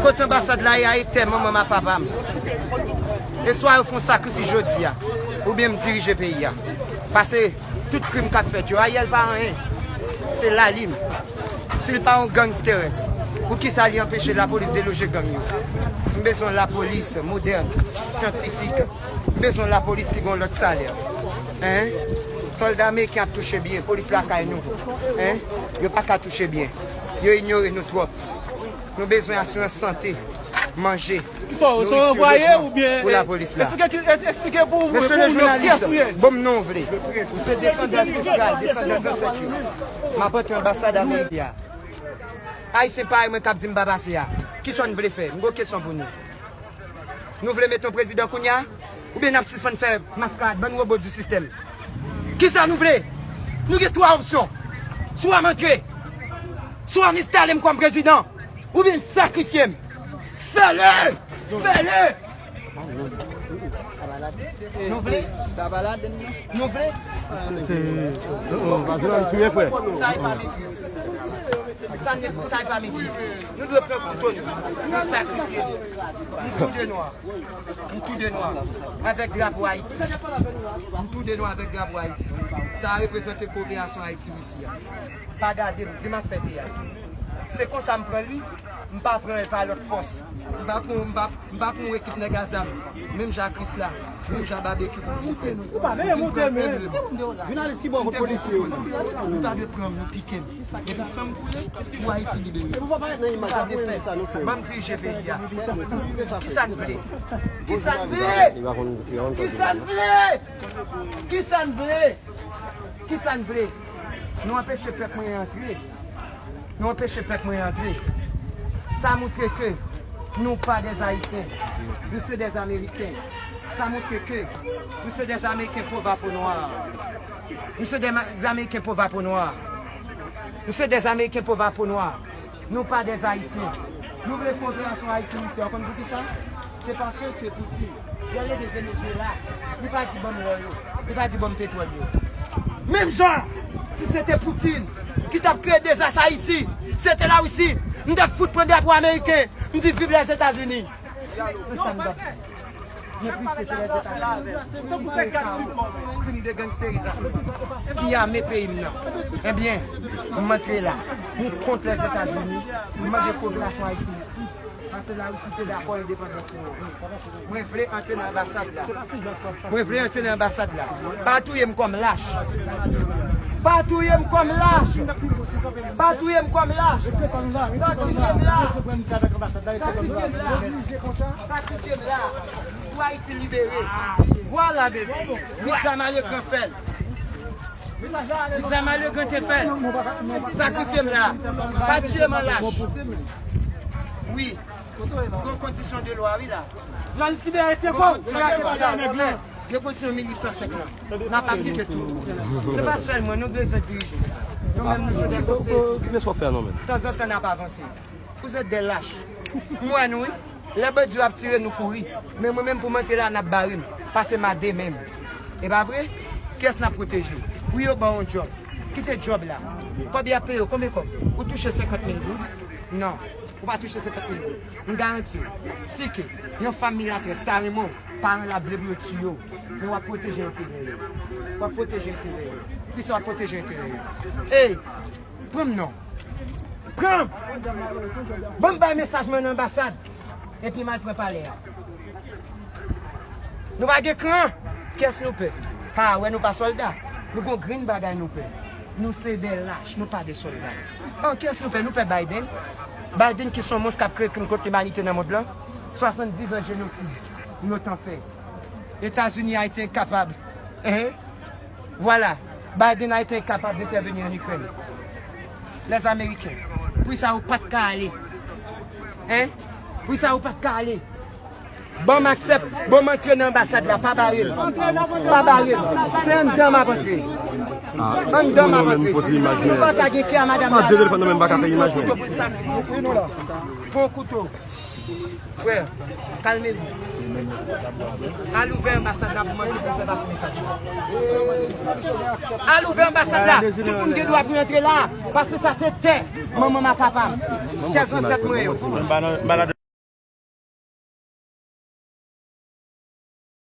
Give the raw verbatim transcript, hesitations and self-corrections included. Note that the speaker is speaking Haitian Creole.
Kote anbasad la ye a, e tè manman m ak papa m. E swa yo fè yon sakrifis jodi a, oubyen m dirije peyi a. Pase tout krim k ap fèt yo, Ariel pa anyen. Se Lalime. Si l pa yon gangsters, poukisa li anpeche lapolis deloje gang yo? M bezwen yon lapolis modèn, syantifik. M bezwen yon lapolis ki gen yon lòt salè. Hein? Sòlda ameriken ap touche byen, polis lakay nou. Hein? Yo pa ka touche byen. Yo inyore nou twòp. Nou bezwen asirans sante, manje, nouriti yo bezwen pou lapolis la. Mesye le jounalis, bon m non w vle. Ou se desandan ansestral, desandan zansèt yo. M ap antre anbasad Amerik la. Ayisyen parèy mwen k ap di m pa pase a. Kisa n vle fè? M gon kesyon pou nou. Nou vle mete yon prezidan kounye a? Oubyen n ap sispann fè maskarad, bann wobo di sistèm? Kisa nou vle? Nou gen twa opsyon. Swa m antre, swa n enstale m kòm prezidan, oubyen n sakrifye m. Fè le! Fè le! Nou vle? Nou vle? Se, oh, oh, pa vle sou frè. Sa e pa metris. Sa n, sa e pa metris. Nou dwe pran kouto nou. Nou sakrifye. Nou tou de nwa. M tou de nwa avèk drapo Ayiti. M tou de nwa avèk drapo Ayiti. Sa a reprezante koperasyon Ayiti-Risi a. Pa gade m, di m ap fè teyat. Se konsa m pran li, m pa pran l pa lòt fòs. M pa pran, m pa, m pa pran yon ekip nèg a zam, menm jan Krisla, menm jan Babekyou pou vin fè. Ou pa vle montre men. Jounalis ki bò kote polisye yo? Nou ta dwe pran m, nou pike m. Epi san m koule, pou Ayiti libere. Sa ta dwe fèt. Ban m dirije peyi a. Kisa n vle? Kisa n vle? Kisa n vle? Kisa n vle? Kisa n vle? Nou anpeche pèp mwen antre. Nou anpeche pèp mwen antre. Sa montre ke nou pa dè Ayisyen. Nou se dè Ameriken. Sa montre ke nou se dè Ameriken pov a po nwa. Nou se dè Ameriken pov a po nwa. Nou se dè Ameriken pov a po nwa. Nou pa dè Ayisyen. Nou vle koperasyon Ayiti-Risi a. Ou konn poukisa? Se paske Poutine, lè l leve Venezuela, li pa di ban m lò yo, li pa di ban m petwòl yo. Menm jan, si se te Poutine ki t ap kreye dezas Ayiti, se te Larisi, m t ap fout pran drapo ameriken, m di viv Lèzetazini. Se sa m t ap di. Men plis ke se Lèzetazini. Tankou se gad ti krim de gangsterizasyon ki ame peyi m nan. Ebyen, m antre la. M kont Lèzetazini. M mande koperasyon Ayiti-Risi. Paske Larisi te dakò endepandans nou. Mwen vle antre nan anbasad la. Mwen vle antre nan anbasad la. Pa touye m kòm lach. Pa touye m kòm lach. Pa touye m kòm lach. Sakrifye m la. Sakrifye m la. Sakrifye m la. Pou Ayiti libere. Vwala, bebe. Mixa Malegran fè l. Mixa Malegran te fè l. Sakrifye m la. Pa tiye m an lach. Wi. Gon kondisyon de lwa, wi, la. Jounalis libere, fye kò w. Gon kondisyon de lwa. Gen kondisyon mil uit san senk lan. N ap aplike tou. Se pa sèl mwen, nou bezwen dirije. Nou menm, nou se dè konseye. Tanzantan, n ap avanse. Vous êtes des lâches. M wè nou, wi. Lè bandi yo ap tire, nou kouri. Men mwen menm, pou m antre la, n ap bare m. Pase m a de men m. E pa vre? Kiyès n ap pwoteje? Wi, yo ban w yon djòb. Kite djòb la. Kòb y ap peye w, konbyen kòb? Ou touche senkant mil goud? Non. Ou pa touche senkant mil goud. M garanti w, si ke yon fanm milatrès ta renmen w, paran l ap vle pou yo tiye w, men w ap pwoteje enterè yo. W ap pwoteje enterè yo. Kisa w ap pwoteje enterè yo? Ey, pran m non. Pran m! Ban m bay mesaj mwen nan anbasad, epi m al pran palè a. Nou pa gen kran. Kiyès nou pè? Ha, wè nou pa sòlda. Nou gon grenn bagay nou pè. Nou se dè lach, nou pa dè sòlda. An, kiyès nou pè? Nou pè Biden. Biden ki se yon mons k ap kreye krim kont limanite nan mond lan. Swasanndiz an jenosid nou t an fè. Etazini a ete enkapab. Hein? Vwala. Biden a ete enkapab d'entèveni an Ikrèn. Lèzameriken. Poukisa ou pa t ka ale? Hein? Poukisa ou pa t ka ale? Ban m aksè, ban m antre nan anbasad la, pa bare m. Pa bare m. Se anndan m ap antre. Anndan m ap antre. Si nou pa ka gen kè a madanm la, pran kouto pou l sakrifye. Pran kouto. Frè, kalmevou. Al ouvè anbasad la pou m antre pou m fè pase mesaj la. Al ouvè anbasad la. Tout moun gen dwa pou antre la. Paske sa se tè manman m ak papa m. Tè zansèt mwen yo.